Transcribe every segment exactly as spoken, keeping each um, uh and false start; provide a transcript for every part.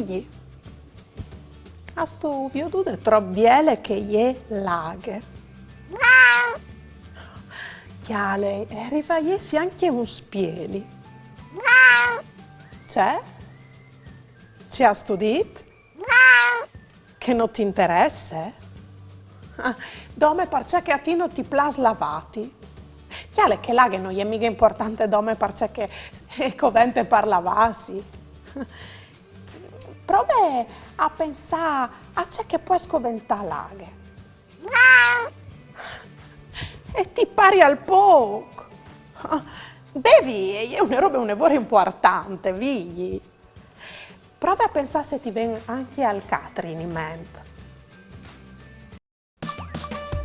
Ghi. Âstu viodude trop biele che e je la aghe? Cjale, e rive a jessi ancje un spieli. Ce? Ce âstu dit? Che no ti interesse? Ah, dome parcè che a ti no ti plâs lavâti. Cjale che la aghe no je mighe impuartante dome parcè che e covente par lavâsi. Prove a pensâ a ce che pues coventâ la aghe. E ti parial pôc? Bevi e je une robe une vore impuartante, Vigji. Prove a pensâ se ti ven ancje alc altri in ment.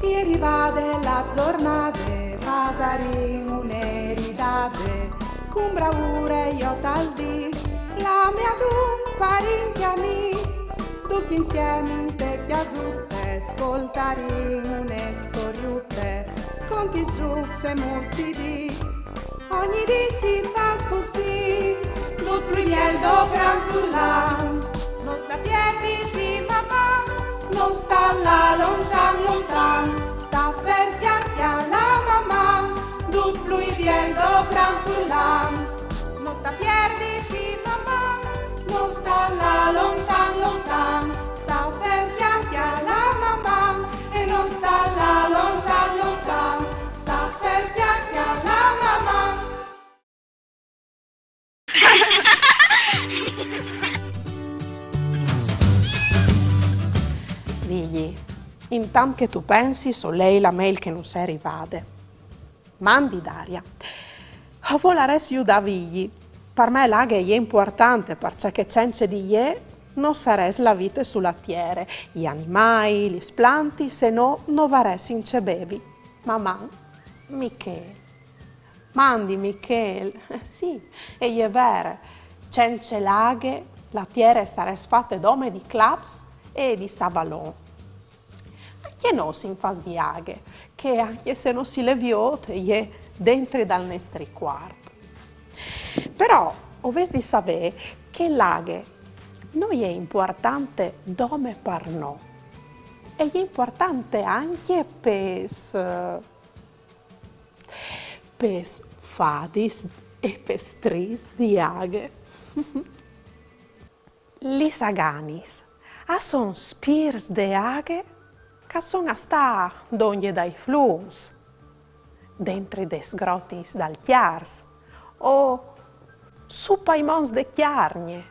E je rivade la zornade, fasarìn une ridade, cun braure jo tal dîs, clamìn adun parint e amîs, ducj insiemi inte cjasute, scoltarìn une storiute, contis, zûcs e mûts di dì. Ogni dì si fâs cussì, dut plui biel dopran furlan. No sta pierditi, Maman, no sta lâ lontan, lontan. Sta fer, cjale, cjale, Maman, dut plui biel dopran furlan. No sta pierditi, Maman, no sta lâ lontan, lontan. Sta fer, cjale, cjale, Maman, e no sta lâ lontan, lontan. Sta fer, cjale, cjale, Maman. Vigji, intant che tu pensis, o lei la mail che nus è rivade. Mandi Daria. O volarès judâ Vigji. Par me la aghe e je impuartante, parcè che cence di jê no sarès la vite su la tiere. I animâi, lis plantis, se no no varessin ce bevi. Maman, Michêl. Mandi, Michêl. Eh, sì, e je vere. Cence la aghe, la tiere e sarès fate dome di claps e di savalon. Ancje nô sin fats di aghe, che ancje se no si le viôt, e je dentri dal nestri cuarp. Però o vês di savê che la aghe no je impuartante dome par nô. E je impuartante ancje pes, pes fadis e pes striis di aghe. Lis aganis a son spirts de aghe che a son a stâ dongje dai flums, dentri des grotis dal Cjars, o su pai monts de Cjargne,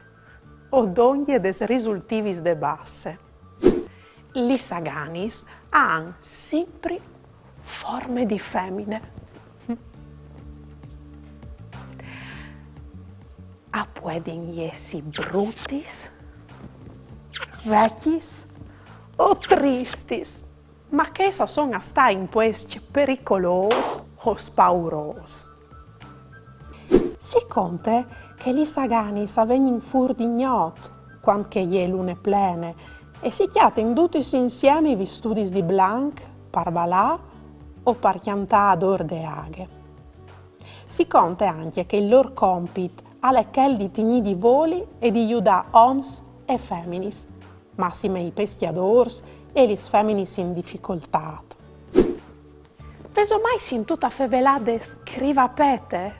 o dongje des risultivis de Basse. Lis aganis a àn simpri forme di femine. A puedin jessi brutis, vecjis o tristis, ma chês a son a stâ in puescj pericolôs o spaurôs. Si conte che lis aganis a vegnin fûr di gnot, cuant che e je lune plene, e si cjatin dutis insiemi vistudis di blanc par balâ o par cjantâ adôr de aghe. Si conte ancje che il lôr compit al è chel di tignî di voli e di judâ oms e feminis, massime i pescjadôrs e lis feminis in dificoltât. Vêso mai sintût a fevelâ des scrivapete?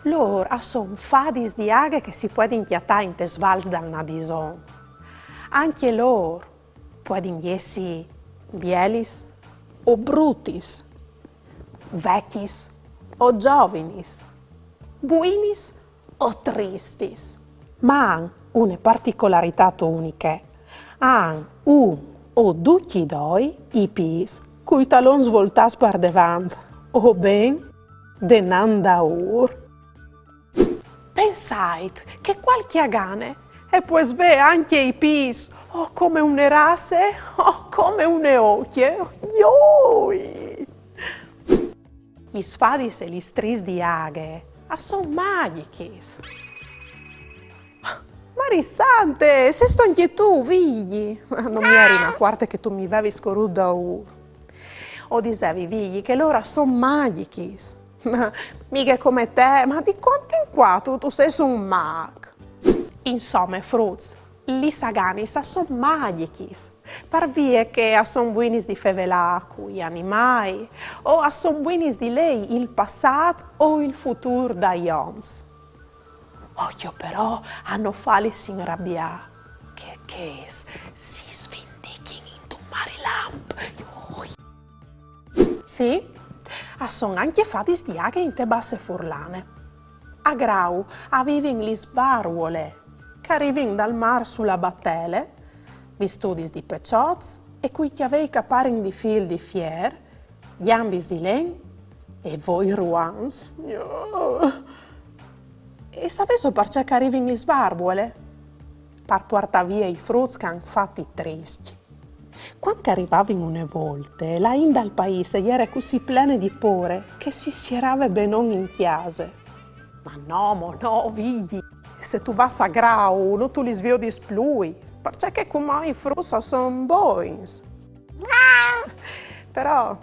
Lôr a son fadis di aghe che si puedin cjatâ intes vals dal Nadison. Ancje lôr puedin jessi bielis o brutis, vecjis o zovinis, buinis o tristis. Ma a àn une particolaritât uniche. A àn un o ducj i doi i pîts cui talons voltâts par devant, o ben denant daûr. Pensait che cualchi agane e pues vê ancje i pîts o come une rasse o come une ocje. Joi! Lis fadis e lis striis di aghe a son magjichis. Marie Sante, sêstu ancje tu, Vigji? No mi jeri inacuarte che tu mi vevis corût daûr. O disevi, Vigji, che lôr a son magjichis. Mighe come te, ma di cuant in cuant tu, tu sês un mâc. Insome, fruts, Lis aganis a son magjichis, par vie che a son buinis di fevelâ cui animâi, o a son buinis di lei il passât o il futûr dai oms. Ocjo però a no fâlis inrabiâ, che chês si svindichin intun marilamp. Ui. Sì, a son ancje fadis di aghe inte basse furlane. A Grau a vivin lis barvole, che a rivin dal mâr su la batele, vistudis di peçots e cui cjavei che a parin di fîl di fier, gjambis di len e voi ruants. E savêso parcè che a rivin lis barvole? Par puartâ vie i fruts che a àn fat i triscj. Cuant che a rivavin une volte, la int dal paîs e jere cussì plene di pôre che si sierave benon in cjase. Ma no mo, no, Vigji, se tu vâs a Grau no tu lis viodis plui, parcè che cumò i fruts a son bogns. Però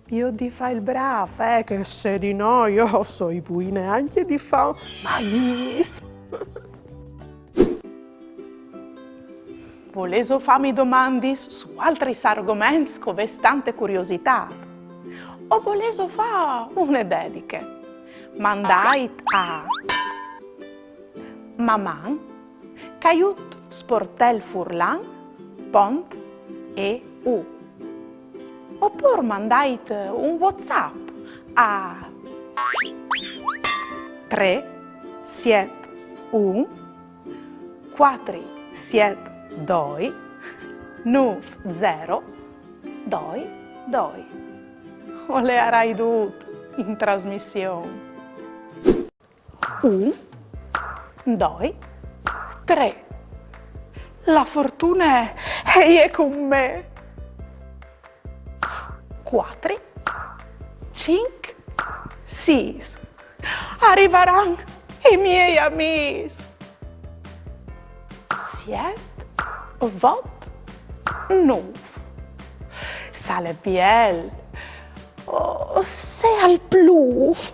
viôt di fâ il brâf, eh, che se di no jo o soi buine ancje di fâ magjiis. Volêso fâmi domandis su altris argoments che o vês tante curiositât? O volêso fâ une dediche? Mandait a maman caiut sportelfurlan pont eu. Opûr mandait un WhatsApp a trê siet un cuatri siet doi nûf zero doi doi. O leiarai dut in trasmission. Un, doi, trê. La fortune e je cun me. Cuatri, cinc, sîs. A rivaran i miei amîs. Siet, vot, nûf. Se al è biel o se al plûf.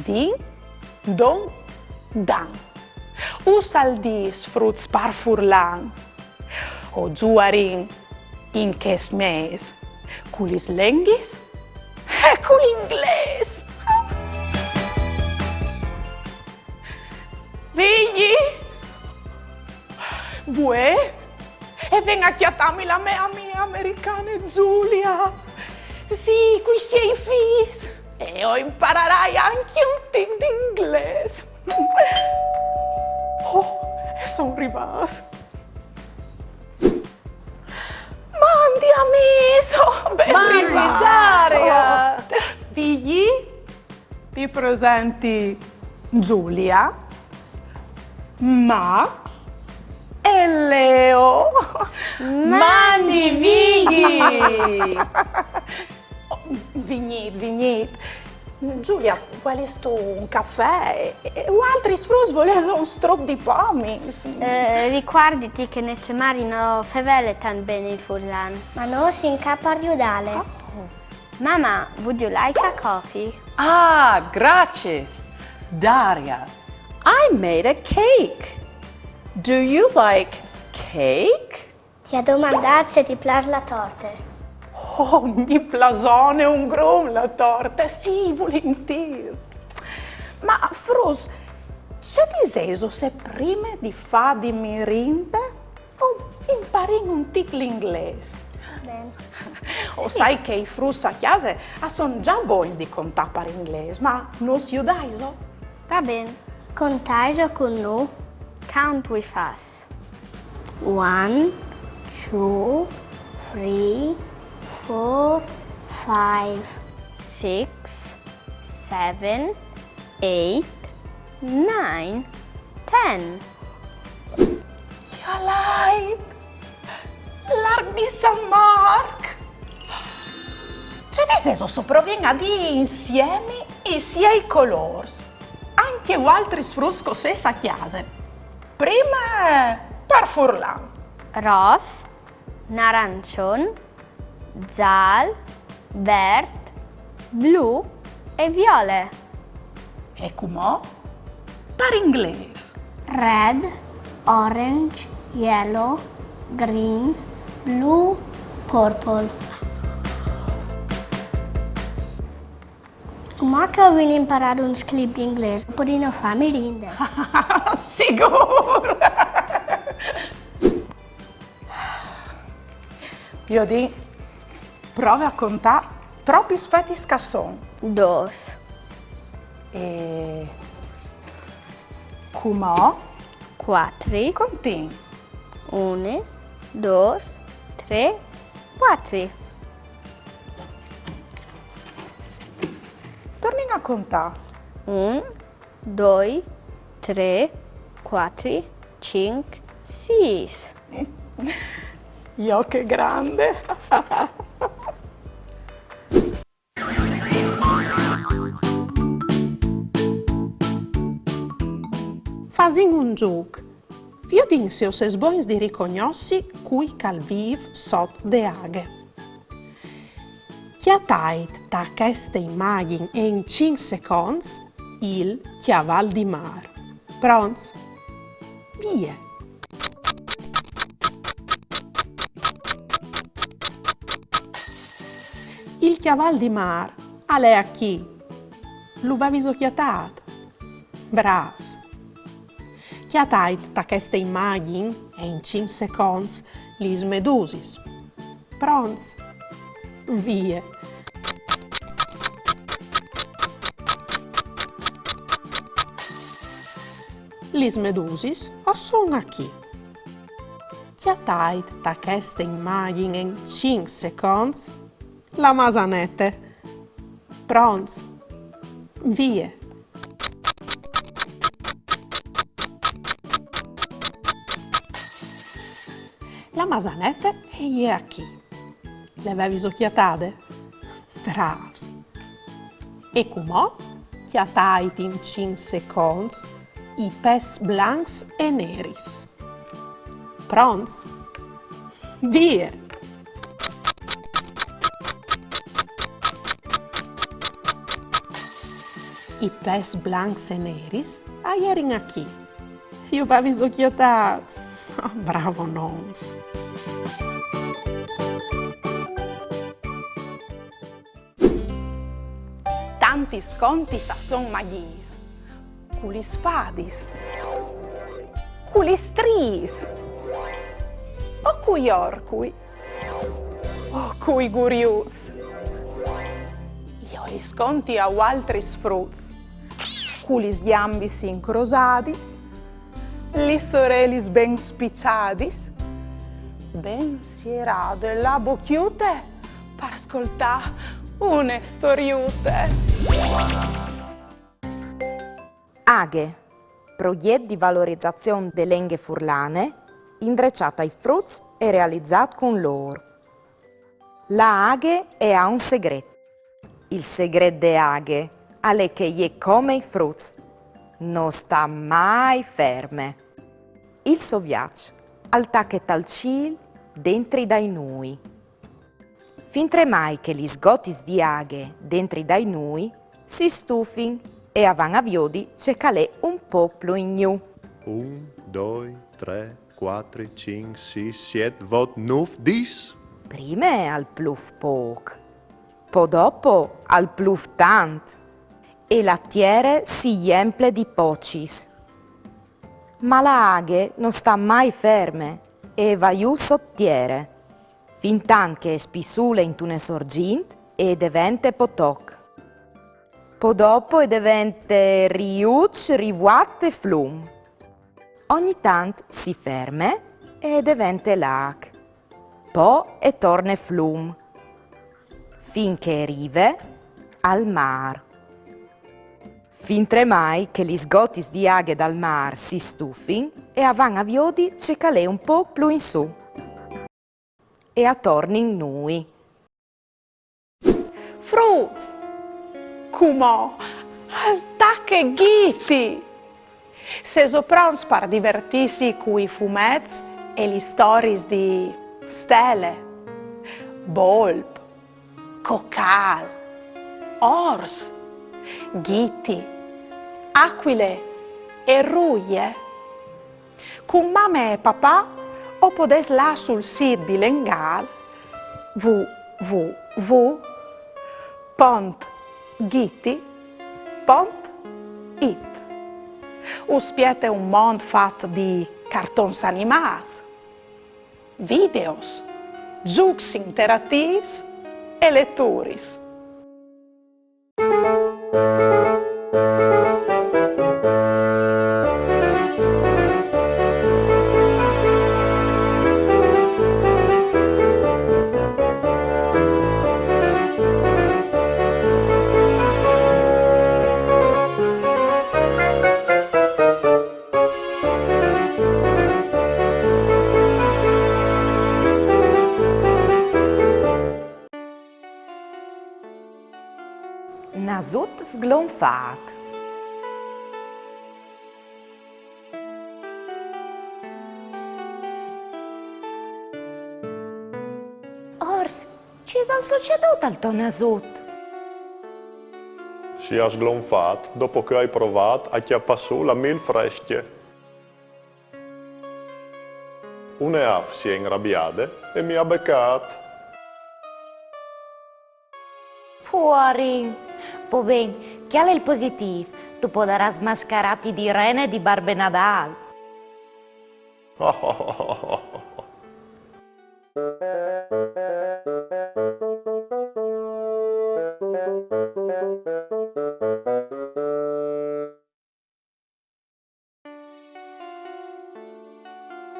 Din, don, dan. Us al dîs, fruts, par furlan. O zuarìn in chest mês cu lis lenghis e cul inglês. Vigji! Vuê e ven a cjatâmi la mê amie americane Giulia. Sì, cui siei fîs. E o impararai ancje un tic di inglês. Oh, e son rivâts. Mandi amîs, oh, ben rivâts. Mandi Daria. Vigji, ti presenti Giulia, Max e Leo. Mandi Vigji. Oh, vignît, vignît. Giulia, vuelistu un cafè? E, e vualtris fruts volêso un struc di pomis? Eh, ricuarditi che nestre mari no fevele tant ben il furlan. Ma nô o sin ca par judâle. Oh. Mama, would you like a coffee? Ah, graciis. Daria, I made a cake. Do you like cake? Ti à domandât se ti plâs la torte. Oh, mi plasone un grum la torte, sì, vulintîr. Ma fruts, ce disêso se prime di fâ di mirinde o imparìn un tic l'inglês? Ben. O sai che i fruts a cjase a son za bogns di contâ par inglês, ma nus judaiso? Va ben. Contaiso cun nô. Count with us. One, two, three, four, five. Six, seven, eight, nine, ten. Cjalait! L'arc di San Marc! Ce disêso se o provìn a dî insiemi i siei colôrs? Ancje vualtris fruts che o sês a cjase. Prime par furlan. Ros, narançon, zâl, vert, blu e viole. E cumò? Par inglês. Red, Orange, yellow, green, blue, purple. Cumò che o vin imparât un sclip di inglês, o podìno fâmi rinde. Sigûr! Jodin, prove a contâ tropis fetis che a son. Dôs. E cumò? Cuatri. Contìn. Une, dôs, trê, cuatri. Tornìn a contâ. Un, doi, trê, cuatri, cinc, sîs. Jo ce grande! Fasìn un zûc. Viodìn se o sês bogns di ricognossi cui che al vîf sot de aghe. Cjatait ta cheste imagjin e in cinc seconts il cjaval di mâr. Pronts? Vie! Il cjaval di mâr al è achì. Lu vêso cjatât? Brâfs! Cjatait ta cheste imagjin e in cinc seconts lis medusis. Pronts? Vie! Lis medusis a son achì. Cjatait ta cheste imagjin e in cinc seconts la masanete. Pronts? Vie! La masanete e je achì. Le vêso cjatade? Brâfs! E cumò cjatait in cinc seconts i pes blancs e neris. Pronts? Vie! I pes blancs e neris a jerin achì. Ju vêso cjatâts? Ah, bravonons! Tantis contis a son magjis. Cu lis fadis, cu lis striis, o cui orcui, o cui guriuts. Jo lis conti a vualtris fruts, cu lis gjambis incrosadis, lis orelis ben spiçadis, ben sierade la bocjute par scoltâ une storiute. Aghe, progjet di valorizazion de lenghe furlane, indreçât ai fruts e realizât cun lôr. La aghe e à un segret. Il segret de aghe al è che e je come i fruts, no sta mai ferme. Il so viaç al tache tal cîl dentri dai nûi. Fintremai che lis gotis di aghe dentri dai nûi si stufin e a van a viodi ce che al è un pôc plui in gnù. Un, doi, trê, cuatri, cinc, sîs, siet, vot, nûf, dîs. Prime al plûf pôc, po dopo al plûf tant e la tiere si jemple di pocis. Ma la aghe no sta mai ferme e e va jù sot tiere, fintant che e spissule intune sorgjint e e devente potoc. Po dopo e devente riuç, rivuat e flum. Ogni tant si ferme e e devente lâc. Po e torne flum, fin che e rive al mâr. Fintremai che lis gotis di aghe dal mâr si stufin e a van a viodi ce che al è un pôc plui in sù. E a tornin nûi. Fruts! Cumò al tache Ghiti! Sêso pronts par divertîsi cui fumets e lis storiis di Stele, Bolp, Cocâl, Ors, Ghiti, Acuile e Ruie? Cun mame e papà o podês lâ sul sît bilengâl w w w pont ghiti pont it. Us spiete un mont fat di cartons animâts, videos, zûcs interatîfs e leturis. Nasut sglonfât. Ors, ce isal sucedût al to nasut? Si à sglonfât dopo che o ai provât a cjapâ sù la mîl frescje. Une âf si è inrabiade e mi à becât. Puarin! Po ben, cjale il positîf, tu podarâs mascarâti di rene e di Barbe Nadâl.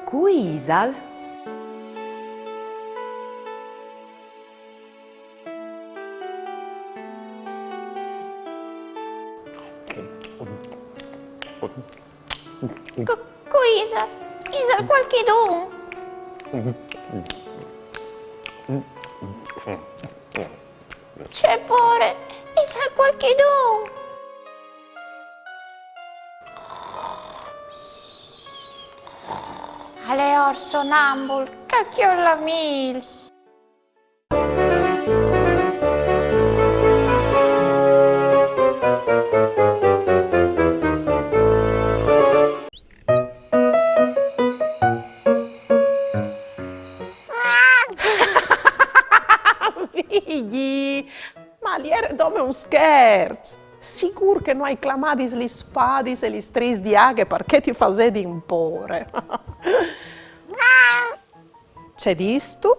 Cui isal? Cu-, cui isal? Isal cualchidun? Ce pôre, isal cualchidun? Al è ors sonambul, che al cjol la mîl. Vigji, ma al jere dome un scherç. Sigûr che no ai clamadis lis fadis e lis stris di aghe parcè ti fasedin pôre. Ce distu?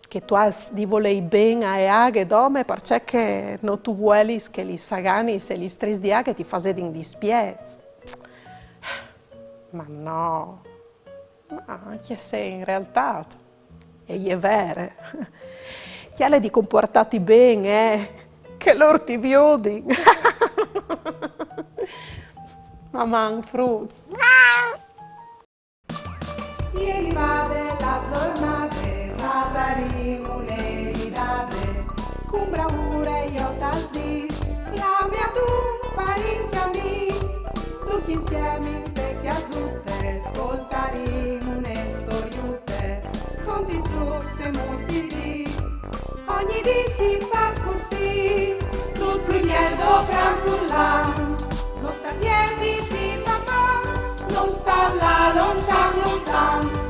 Che tu âs di volei ben ae aghe dome, parcè che no tu vuelis che lis saganis e lis stris di aghe ti fasedin dispiets. Ma no. Ma ce, se in realtât e je vere. Cjale di compuartâti ben, eh, che lôr ti viodin. Maman, fruts. E rivade la zornade, fasarìn une ridade, cun braure jo tal dîs, clame adun parint e amîs, ducj insiemi inte cjasute, scoltarìn une storiute, conti zûcs e muts di dì. Ogni dì si fâs cussì, dut plui biel dal gran furlan. No sta pierdi di papà, no sta lâ lontan, lontan.